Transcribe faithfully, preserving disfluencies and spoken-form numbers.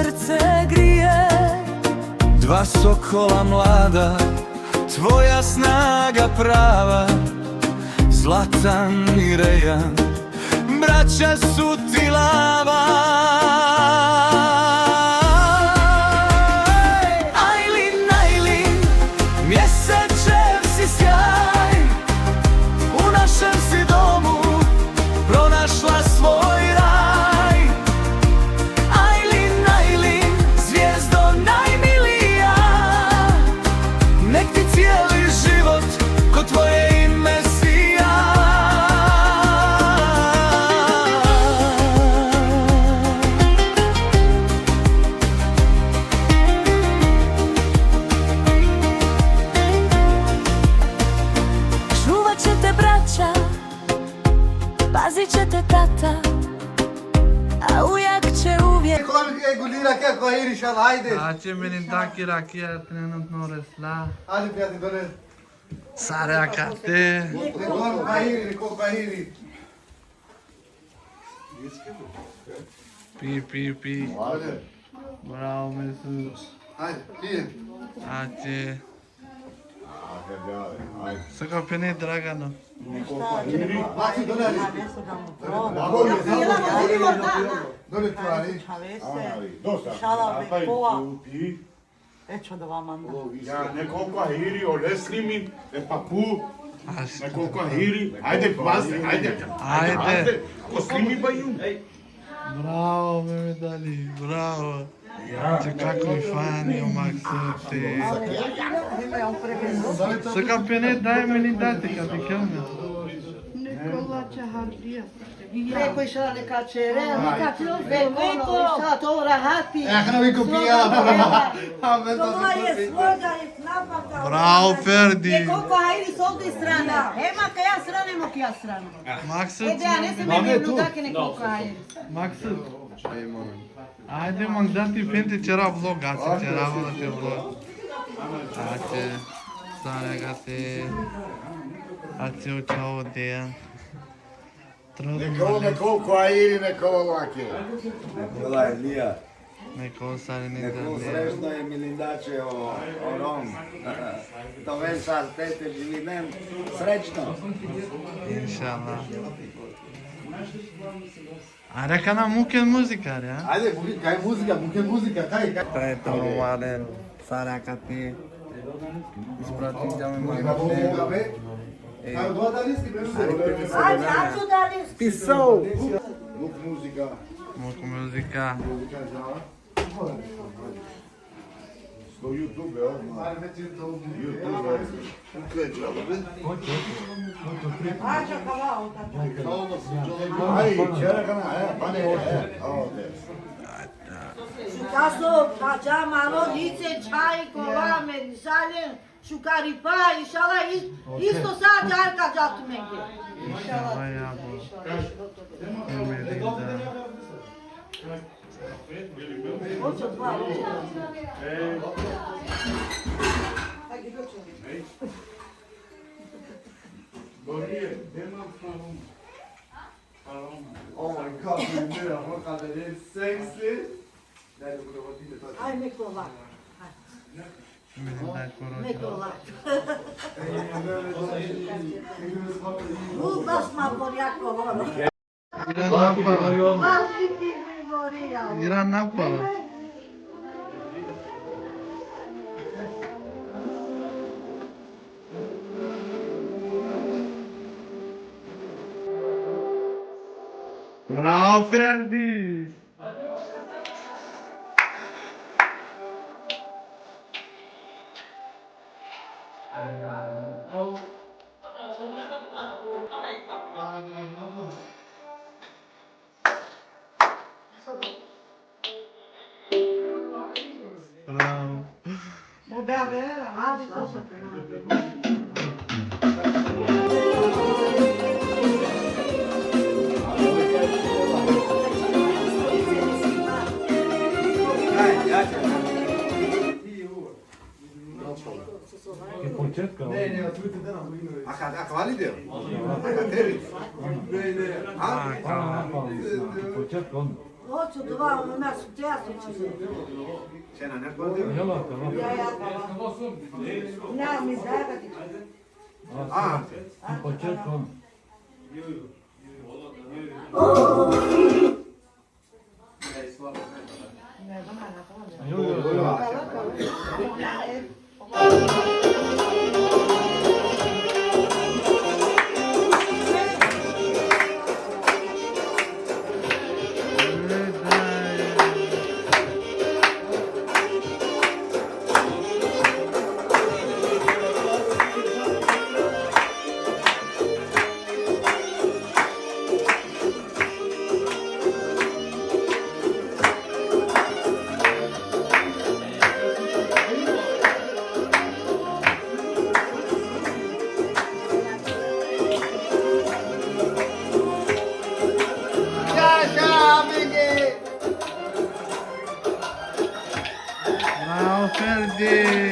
Srce grije, dva sokola mlada, tvoja snaga prava, Zlatan i Rejan, braća su ti lava. Ajlin, Ajlin, mjesečev si sjaj, u našem si domu pronašla svoj raj. Ajlin, Ajlin, zvijezdo najmilija, nek ti cijeli život ko tvoje ime sija. Čuvat će te braća, pazit će te tata, a ujak će uvijek. Kola mi, e, guli rakija, ko Ahiri, šala, ajde. Znači, meni taki rakija trenutno resla. Ajde, prijatelj, dole. Sare akate. Neko ko Ahiri, neko ko Ahiri. Pi, pi, pi. Ajde. Bravo, Mesut. Ajde, pijem. Ajde. Saka pene Dragano. Baci dole, ali. Dole, dole, dole, dole, dole, ali. Dosta. Šala, be, kova. E, čudova manda. Ja, neko ko Ahiri, o Leslimin, e pa ku. Neko ko Ahiri, ajde, vas, ajde. Ajde. Ajde, ko Slimi Bajum. Bravo, Mehmet Ali, bravo. Te kakvi fani o Maksute. Saka pene, daj meni dati, ka dikhel me. Nikola Čahardija. Neko išla neka čere, neka čere, neko išla to rahati. Eh, na viko pija, prvo. Amen, to je svoga, napaka. Bravo, Ferdi. Neko ko Ahiri s ovde strane. Ema kaja strane, emo kaja strane. Maksut. E, be, a ne se me tu. Neko ko Ahiri. Maksut. Ajde, mang dati pente čera vlog, ače čera vlog, te vlog. Ače, sare akate, ače o čavo te. Neko, neko ko Ahiri, neko lake. Neko la Elija. Neko sare ne. Neko srećno je Milindače o, o Rom. To već sad te, te živinen srećno. Inšallah. Are kana muken muzika, are, a? Ajde, muken, kaj muzika, muken muzika, kaj, kaj. Taj to malen, sare akate. Ispratim da me malen. Aj, aj, aj, aj. Pisao. Muk muzika. Muk muzika. Sto YouTube, jel? YouTube, jel? Aj, čera kana, e, pane, e, ovde. Šukaso, pača malo lice čaj kova me, šalen, šukaripa, inšala, is-, isto sa čar ka džat menge. Inšala, ja bo. Merinda. Oh my God, sexy. Aj, Nikola. Nikola. Ljubav ma porjako. Iran napala. Iran napala. Bravo, Ferdi! Bravo. Početka. Ne, ne, otvorite da nam. A kad, a kvali deo? A kad tebi? Ne, ne. A? Početka on. Hoću dva, ono nas u testu ću. Cena ne plati? Ja, ja, ja. Ja, mi da ga ti. A, na početku. Bravo, Ferdi!